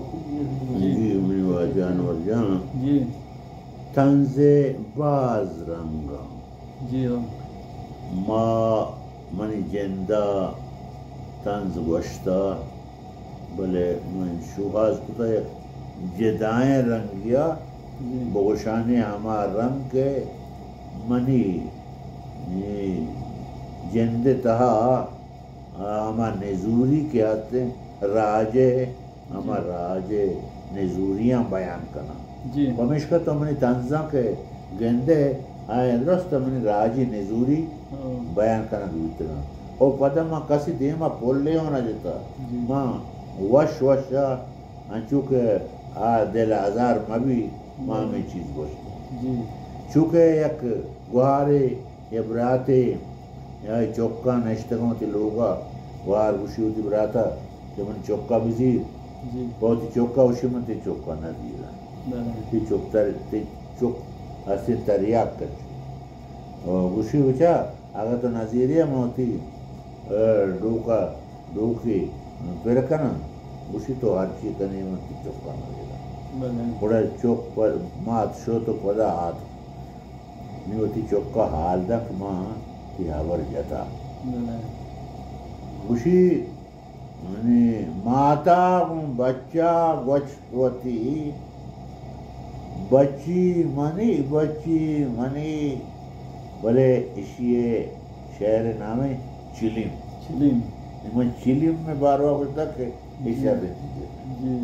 جی۔ جی، منی واجہ انور جان۔ جی۔ طنز ءِ باز رنگ اَنت۔ جی ہاں۔ ما، منی جند ءَ طنز گوشتہ، بلے من شوہاز کتہ یک جدائیں رنگے ءَ، جی۔ بگوشانی ہما رنگ کہ منی، اے، جند ءِ تہا ہما نزوری کہ ہست اِنت، راج ءِ، ہما، جی۔ راج ءِ نزوریاں بیان کناں۔ جی۔ پمیشکا تو منی طنزاں کہ گندئے، آیاں درست منی راجی نزوری، ہاں۔ بیان کنگ بوتگ اَنت۔ او پدا ما کسی دیم ءَ پلے اوں نہ جتہ۔ جی۔ ما وش وش ءَ انچو کہ آ دل آزار مہ بیت، ما، جی۔ ہمے چیز گوشت۔ جی۔ چونکہ یک گوہارے یا براتے یا چکاں نشتگ اَنت وتی لوگ ءَ، گوہار گوشی وتی برات ءَ کہ من چک ءَ بزیر، جی۔ پہ وتی چک ءَ گوشی من تئی چک ءَ نہ زیراں۔ بلے۔ تئی چک تر-، تئی چک ہستیں تریاک کچ۔ او گوشی بچا، اگاں تو نہ زیرے من وتی، اے، ڈوک ءَ، ڈوکے پر کناں۔ گوشی تو ہرچی کنے من تئی چک ءَ نہ زیراں۔ بلے۔ گڑا چک پر مات شت ءُ پدا آتک۔ نی وتی چک ءَ حال دنت کہ ما تئی ہبر جتا۔ بلے۔ گوشی، منی مات ءَ گوں بچ ءَ گوشت وتی، بچی منی، بچی منی۔ بلے اشی ءِ شعر ءِ نام اِنت چلیم۔ چلیم۔ من چلیم ءِ باروا گوشتگ کہ اے، جی۔ شعر ءِ چیز اِنت۔ جی۔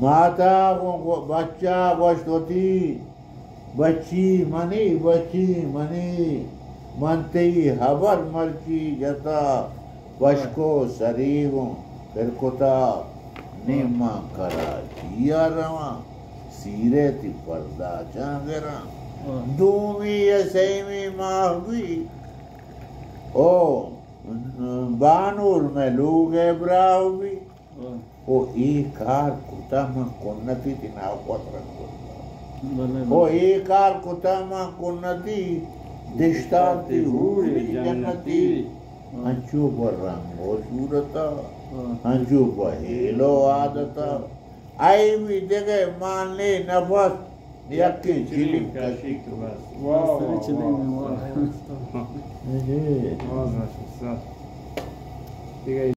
مات ءَ گوں گو-، بچ ءَ گوشت وتی، بچی منی، بچی منی، من تئی ہبر مرچی جتا، پشک ءُ سریگ اوں پر کتا، نی من کراچی ءَ رواں، سیرے تئی پرداچاں گراں۔ واہ۔ دومی یا سیمی ماہ بی، او بانور مئے لوگ ءِ براہ بی۔ او اے کار کتا من کنتی، تئی ناکو ءَ ترا گوشت۔ بلے، او بلے۔ اے کار کتا من کنتی، دشتانتی حور جنتی۔ انچو بہ رنگ ءُ صورتا، انچو بہ ہیل ءُ عادتا، اے بی دگہ مان نے نفس، یکیں چلیم کشی تو بس۔ واہ، واہ، چلیم، واہ۔ واہ۔ جی۔ باز وش استاد۔ دگہ